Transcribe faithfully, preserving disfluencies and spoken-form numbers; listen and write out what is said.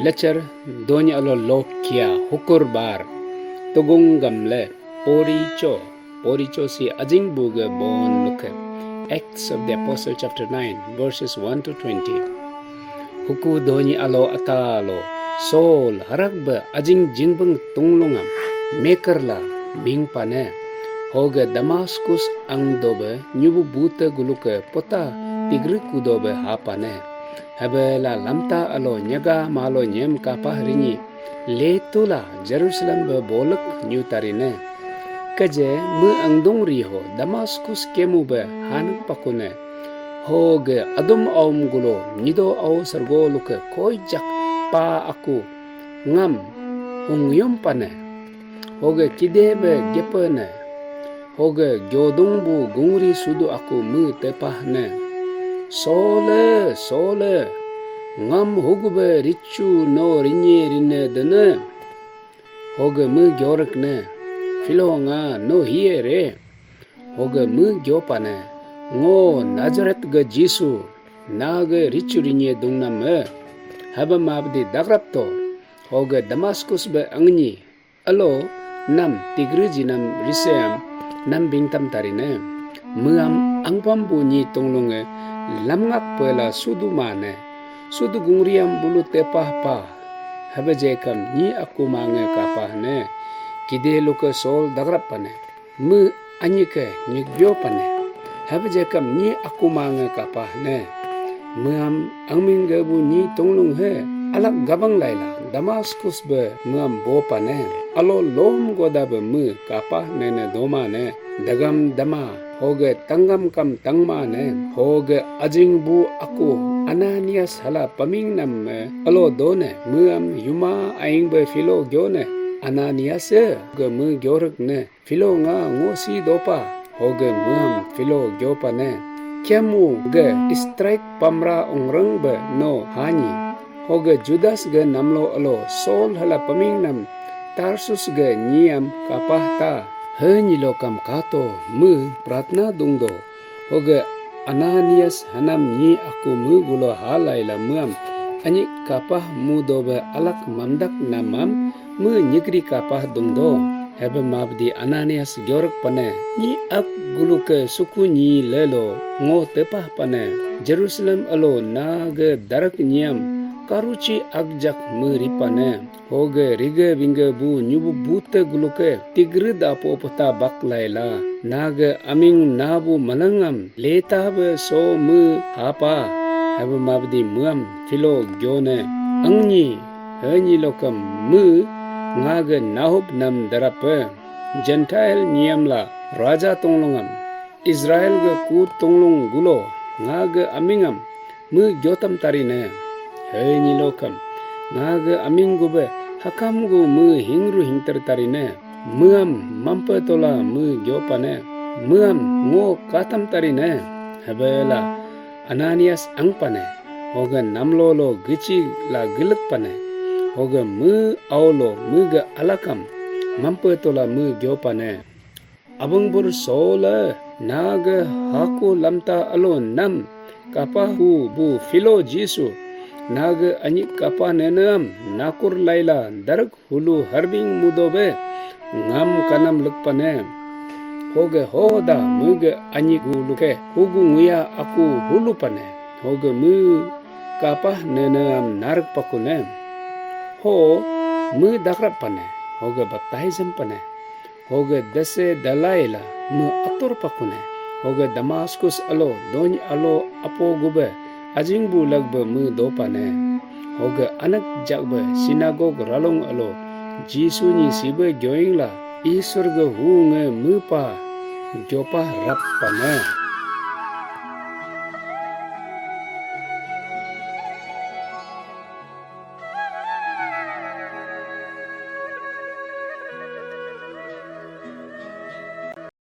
Lecher doni alo lokia hukur bar. Tugung gamle poricho. Poricho si ajing buge bon luke. Acts of the Apostle chapter nine, verses one to twenty. Huku doni alo atalo Saul harak be ajing jingbeng tunglungam mekerla mingpane. Hoge Damaskus ang dobe nyubu bute guluke pota tigri kudobe hapane. Hebela lamta alo nyaga malo nyem kapah rinyi letula Jerusalem be bolek nyu tarine. Keje me angdung riho Damaskus kemu be hanak pakune. Hoge adum aum gulo nyido au sergo luke koijak pa aku ngam hungyum pane. Hoge kide be gepe ne. Hoge gyodung bu gungri sudu aku me tepah ne. Sole, sole, ngam hugube richu no rinye rine dene. Hoge me gyorek ne. Filo nga no hiye re. Hoge me gyopane. Ngo Nazareth ge Jisu, nage richu rinye dungnam e. Haba mabdi dagrap to. Hoge Damaskus be angni. Alo nam tigri jinam riseam nam bingtam tarine. Meam angpam bu nyi tunglunge lamngak pela sudu mane. Sudu gungriam bulu tepah pa. Hebe jekam nyi aku mange kapah ne. Kide luke Saul dagrap pane. Me anyi ke nyikbio pane. Hebe jekam nyi aku mange kapah ne. Meam angming gebu nyi tunglung he alak gabang laila Damaskus be meam bo pane. Alo lom goda be me kapah nene doma ne. Dagam dama hoge tanggam kam tangma ne. Hoge ajing bu aku Ananias hala paming nam me alo done. Meam yuma aing be filo gyone. Ananias e ge me gyorek ne. Filo nga ngo si dopa, hoge meam filo gyopa ne. Kiamu ge strike pamra ongreng be no hanyi. Hoge Judas ge namlo alo Saul hala paming nam Tarsus ge nyiam kapah ta. He nyilo kam kato me pratna dungdo. Hoge Ananias hanam nyi aku me gulo halai la meam anyik kapah mudo be alak mamdak namam me nyikri kapah dungdo. Hebe mabdi Ananias gyorek pane. Nyi ak guluke suku nyi lelo ngo tepah pane. Jerusalem alo nage darak nyiam karuci akjak me ripane. Hoge rige bingge bu nyubu bute guluke tigrid apo pota bak laila. Nage aming nabu malangam leta be so me hapa. Hebe mabdi meam filo gyone. Angni He nyilokam me nga ge nahup nam darape. Gentile nyiam la raja tonglongam Israel ge ku tonglong gulo nga ge amingam me gyotam tarine. He nyilokam nga ge aming gube hakam gu me hingru hingter tarine. Meam mampe tola me gyopane. Meam ngo katam tarine. Hebela Ananias angpane, hoge namlo lo gichi la gilek pane, hoge me aulo me ge alakam mampe tola me gyo pane. Abang bur sola nage haku lamta alo nam kapa hu bu filo Jisu nage anyik kapa neneam nakur laila darek hulu harbing mudobe ngam kanam lukpane. Hoge hoda muge anyik huluke hugu nguya aku hulu pane. Hoge mu kapah nene am narik pakune. Ho mu dakrap pane. Hoge baptism pane. Hoge dese dalaila mu atur pakune. Hoge Damaskus alo dony alo apo gube ajing bu lagbe mu dopane. Hoge anak jakbe sinagog ralong alo Jisu ni sibe gyoing la Isur ge hu nge mupa gyopa rap pane.